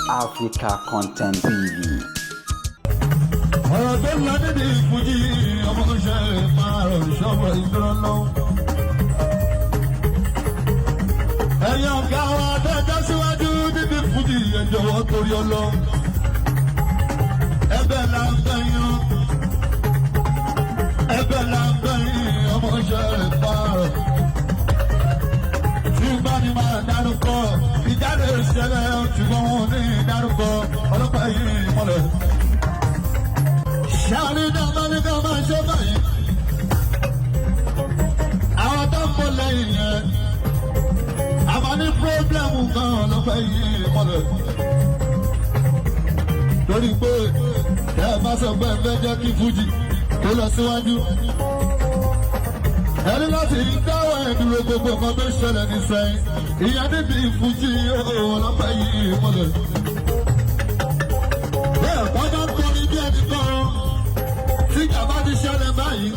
Africa Content TV. Ọ̀rọ̀ tó ń lọ níbi ìfújì ọmọ ṣe máa rọ̀ ṣọ́bọ̀ ìdúró lọ́wọ́. Ẹ̀yin ọ̀gá wa tẹ́jọ́ síwájú níbi ìfújì, ẹ jọ̀wọ́, torí ọlọ́. Ẹ̀bẹ̀ là ń bẹ̀yìn o. Ẹ̀bẹ̀ là ń bẹ̀yìn, ọmọ ṣe máa rọ̀. Tí bá ní máa dárúkọ, ìjáde ìṣẹ̀lẹ̀, ṣùgbọ́n wọn ò ní dárúkọ ọlọ́pàá yìí mọ́lẹ̀. Ṣáàrí dábàá ní ká máa ṣe báyìí. Àwọn tó ń bọ̀ lẹ́yìn yẹn, àmọ́ ní problem kan lọ́pẹ́ yìí mọ́lẹ̀. Torí pé ẹ bá sọ pé ẹ fẹ́ jẹ́ kí Fújì kó lọ síwájú, ẹni láti dáwọ́ ẹ̀ dúró, gbogbo nǹkan tó ṣẹlẹ̀ ní sẹ́yìn. Ìyẹn níbi Fújì ọlọ́pẹ́ yìí mọ́lẹ̀. Bẹ́ẹ̀ wọ́n bá ń kọrin bí ẹni kan, tí ìjàmbá ti ṣẹlẹ̀ báyìí,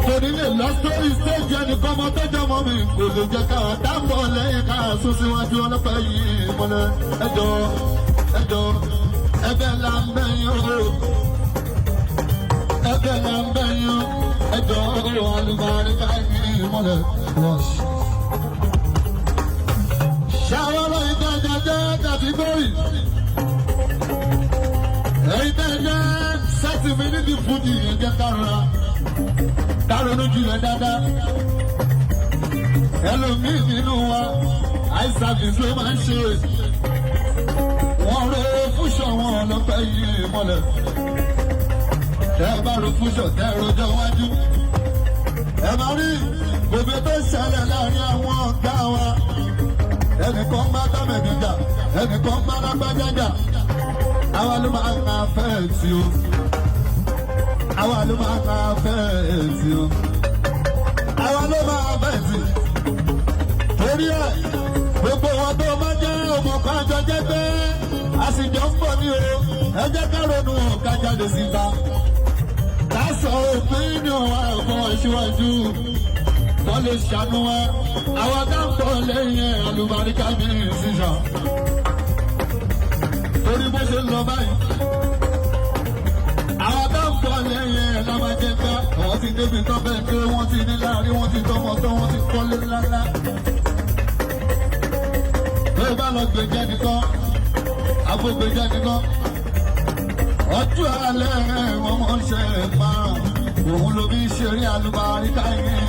kò ní lè lọ sórí stage. Ẹnìkan ọmọ tó jọmọ mi kò lè jẹ́ ká dáńbọ̀ lẹ́yìn ká sún síwájú. Ọlọ́pàá yìí mọ́lẹ̀, ẹjọ́ ẹjọ́, ẹ̀bẹ̀ là ń bẹ̀yìn o, ẹ̀bẹ̀ là ń bẹ̀yìn o, ẹjọ́ alùbáríkà yìí mọ́lẹ̀ wọ́ṣ. Ṣàwọn ìtajà jẹ́ category èyí tẹ́ jẹ́ sẹ́tì mi níbi Fújì yẹn, jẹ́ kárọ̀ra kárọ̀nù jùlọ dáadáa. Ẹlòmíì nínú wa, eye service ló máa ń ṣe. Wọ́n ro fúnṣọ̀ wọn ọlọ́pẹ́ yìí mọ́lẹ̀. Tẹ́ ẹ bá ro fúnṣọ̀, tẹ́ ẹ rojọ́ wájú, ẹ máa rí gbogbo tó ṣẹlẹ̀ láàrin àwọn ọ̀gá wa. Ẹnìkan bá tọ́mẹ̀dì jà, ẹnìkan bá lágbájá jà. Àwa ló máa ń fẹ́ tí o, àwa ló máa ń fẹ́ tí o, àwa ló máa fẹ́ tí. Torí ẹ̀, gbogbo wọn tó máa jẹ́ ọmọ kan jọ jẹ́ pé a sì jọ ń bọ̀ ní o, ẹ jẹ́ ká ronú ọ̀ká jáde síta, ká sọ opinion wa fún ìṣíwájú, wọ́n lè ṣàánú wa. Àwọn tá ń bọ̀ lẹ́yìn àlùbáríkà ní ìsìsàn. Torí bó ṣe ń lọ báyìí, àwọn tá ń bọ̀ lẹ́yìn ẹ̀ la máa jẹ ká. Àwọn ti débi tán bẹ́ẹ̀ pé wọ́n ti ní láàrin, wọ́n ti tọmọ tán, wọ́n ti kọ́lé ńláńlá. Tó bá lọ gbèjẹ́ nìkan, agbógbèjẹ́ nìkan, ọjọ́ alẹ́ wọn mọ̀ ṣe máa òun ló fi ṣeré àlùbáríkà yìí.